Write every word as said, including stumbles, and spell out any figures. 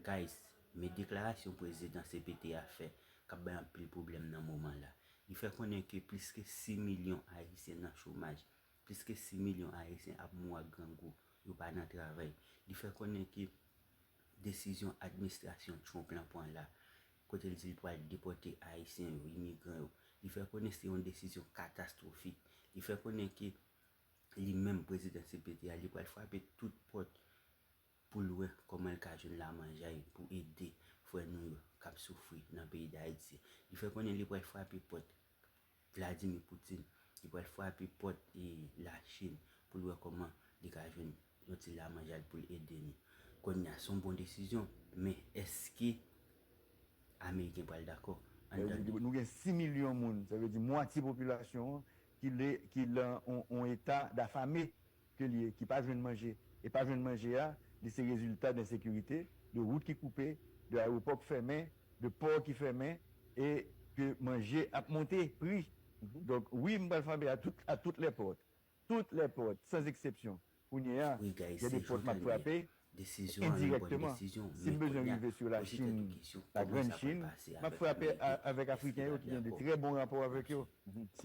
Guys, men deklarasyon prezidan C P T a fè k ap bay anpil pwoblèm nan moman la. Li fè konnen ke plis ke sis milyon Ayisyen nan chomaj. Plis ke sis milyon Ayisyen ap mouri ak grangou. Yo pa nan travay. Li fè konnen ke desizyon administrasyon Trump lan pran la, kote l di l pral depòte Ayisyen yo, imigran yo, li fè konnen se yon desizyon katastwofik. Li fè konnen ke li menm, prezidan C P T a, li pral frape tout pòt pou l wè kòman l ka jwenn lamanjay pou ede frè nou yo k ap soufri nan peyi Dayiti. Li fè konnen li pral frape pòt Vladimir Putin, li pral frape pòt e Lachin pou l wè kòman li ka jwenn yon ti lamanjay pou l ede nou. Kounye a, se yon bon desizyon, men èske Ameriken pral dakò? Ann tande. Nou gen sis milyon moun, sa vle di mwatye popilasyon an, ki le, ki lan on, on eta dafame ke li ye, ki pa jwenn manje. E pa jwenn manje a, li se rezilta de ensekirite, de wout ki koupe, de ayewopò ki fèmen, de pò ki fèmen, e ke manje ap monte pri. Donk, wi, m pral frape a tout, à toutes les portes. Toutes les portes, sans exception. Kounye a, wi, guys, gen de pòt m ap frape endirektman. Si m bezwen rive sou Lachin, la Grande Chine, m ap frape a, avèk Afriken yo ki gen de trè bon rapò avèk yo. Si